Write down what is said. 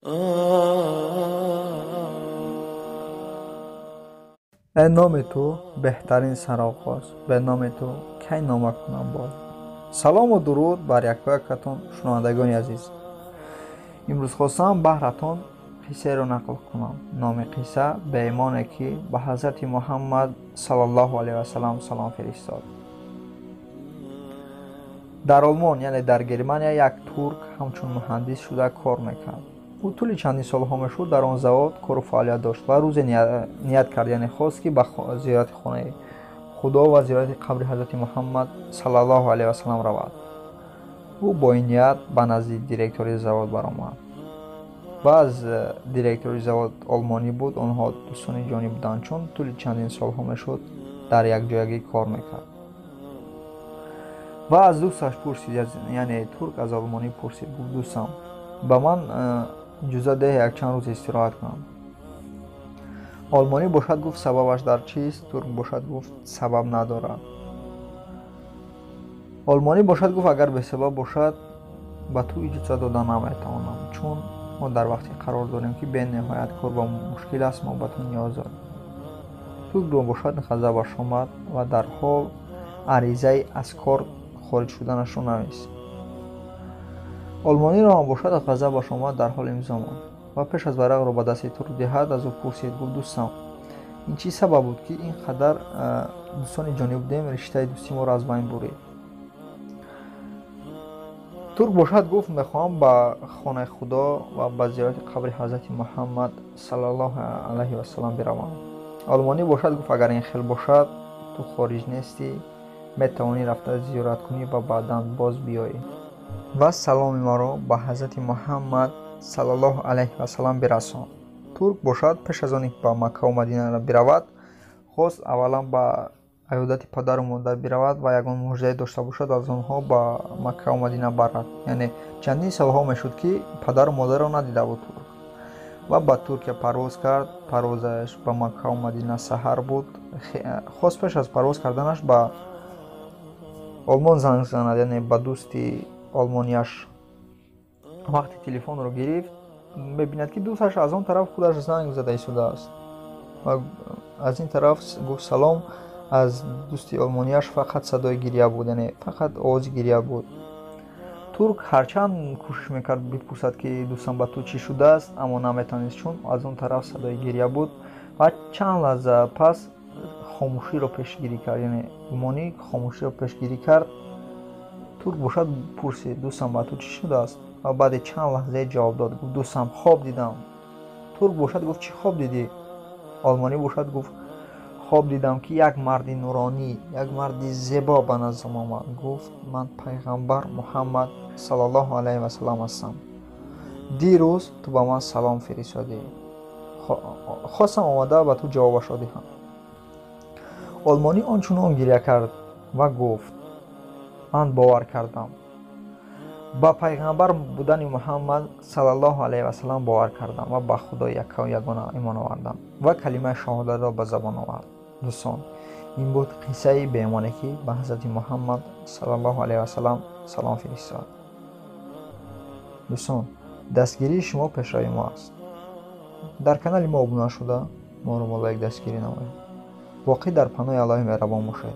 Э номи ту беҳтарин сароғоз, бе номи ту кай нома кунам боз. Салому дуруд бар якоякатон, шунавандагони азиз. Имрӯз хостам баҳратон қиссаеро нақл кунам. Номи қисса беимоне, ки ба ҳазрати Муҳаммад саллаллоҳу алайҳи васалам салом фиристод. Дар Олмон, яъне дар Германия, як турк ҳамчун муҳандис шуда кор мекард. Ӯ тӯли чандин солҳо мешуд дар он завод кору фаъолият дошт ва рӯзе ният кард, яъне хост, ки ба зиёрати хонаи Худо ва зиёрати қабри ҳазрати Муҳаммад саллаллоҳу алайҳи васалам равад. Ӯ бо ин ният ба назди директори завод баромад. Ва аз директори завод олмонӣ буд, онҳо дӯстони ҷонӣ буданд, чун тӯли чандин солҳо мешуд дар якҷоягӣ кор мекард. Ва аз дӯсташ пурсид, яъне турк аз олмонӣ пурсид, гуфт: дӯстам, ба ман иҷозат деҳ якчанд рӯз истироҳат кунам. Олмонӣ бошад гуфт: сабабаш дар чист? Турк бошад гуфт: сабаб надорад. Олмонӣ бошад гуфт: агар бесабаб бошад, ба ту иҷозат дода наметавонам, чун мо дар вақте қарор дорем, ки бениҳоят кор ба мушкил аст, мо ба ту ниёз дорем. Туркро бошад ғазабаш омад ва дарҳол аризаи аз кор хориҷ шуданашро навист. Олмониро ҳам бошад ғазабаш омад, дарҳол имзо монд ва пеш аз варақро ба дасти турк диҳад, аз ӯ пурсид, гуфт: дӯстам, ин чӣ сабаб буд, ки ин қадар дӯстони ҷонӣ будем, риштаи дӯстии моро аз байн бурид? Турк бошад гуфт: мехоҳам ба хонаи Худо ва ба зиёрати қабри ҳазрати Муҳаммад саллаллоҳу алайҳи васалам биравам. Олмонӣ бошад гуфт: агар ин хел бошад, ту хориҷ нестӣ, метавонӣ рафта зиёрат кунӣ ва баъдан боз биёӣ ва саломи маро ба ҳазрати Муҳаммад саллаллоҳу алайҳи васалам бирасон. Турк бошад пеш аз оне ки ба Маккаву Мадина биравад, хост аввалан ба аёдати падару модар биравад ва ягон муждае дошта бошад, аз онҳо ба Маккаву Мадина барад. Яъне чандин солҳо мешуд, ки падару модарро надида буд турк. Ва ба Туркия парвоз кард. Парвозаш ба Маккаву Мадина саҳар буд. Хост пеш аз парвоз карданаш ба Олмон занг занад, яъне ба дӯсти олмонияш. Вақте телефонро гирифт, мебинад, ки дӯсташ аз он тараф худаш занг зада истодааст. Ва аз ин тараф гуфт: салом. Аз дӯсти олмонияш фақат садои гиря буд, яъне фақат овози гиря буд. Турк ҳарчанд кӯшиш мекард бипурсад, ки дӯстам, ба ту чӣ шудааст, аммо наметавонист, чун аз он тараф садои гиря буд. Ва чанд лаҳза пас хомӯширо пешгирӣ кард, яъне гумонӣ хомӯширо пешгирӣ кард. Турк бошад пурсид: дӯстам, ба ту чӣ шудааст? Ва баъди чанд лаҳзае ҷавоб дод, гуфт: дӯстам, хоб дидам. Турк бошад гуфт: чӣ хоб дидӣ? Олмонӣ бошад гуфт: хоб дидам, ки як марди нуронӣ, як марди зебо ба наздам омад, гуфт: ман пайғамбар Муҳаммад саллаллоҳу алайҳи васалам ҳастам, дирӯз ту ба ман салом фиристодӣ, хостам омада ба ту ҷавобашро диҳам. Олмонӣ ончунон гиря кард ва гуфт: ман бовар кардам, ба пайғамбар будани Муҳаммад саллаллоҳу алайҳи васалам бовар кардам ва ба Худои яккаву ягона имон овардам ва калимаи шаҳодатро ба забон овард. Дӯстон, ин буд қиссаи беимоне, ки ба ҳазрати Муҳаммад саллаллоҳу алайҳи васалам салом фиристод. Дӯстон, дастгирии шумо пешрави мо аст. Дар канали мо обуна шуда, моро бо лайк дастгирӣ намоед. Боқӣ дар паноҳи Аллоҳи меҳрабон бошед.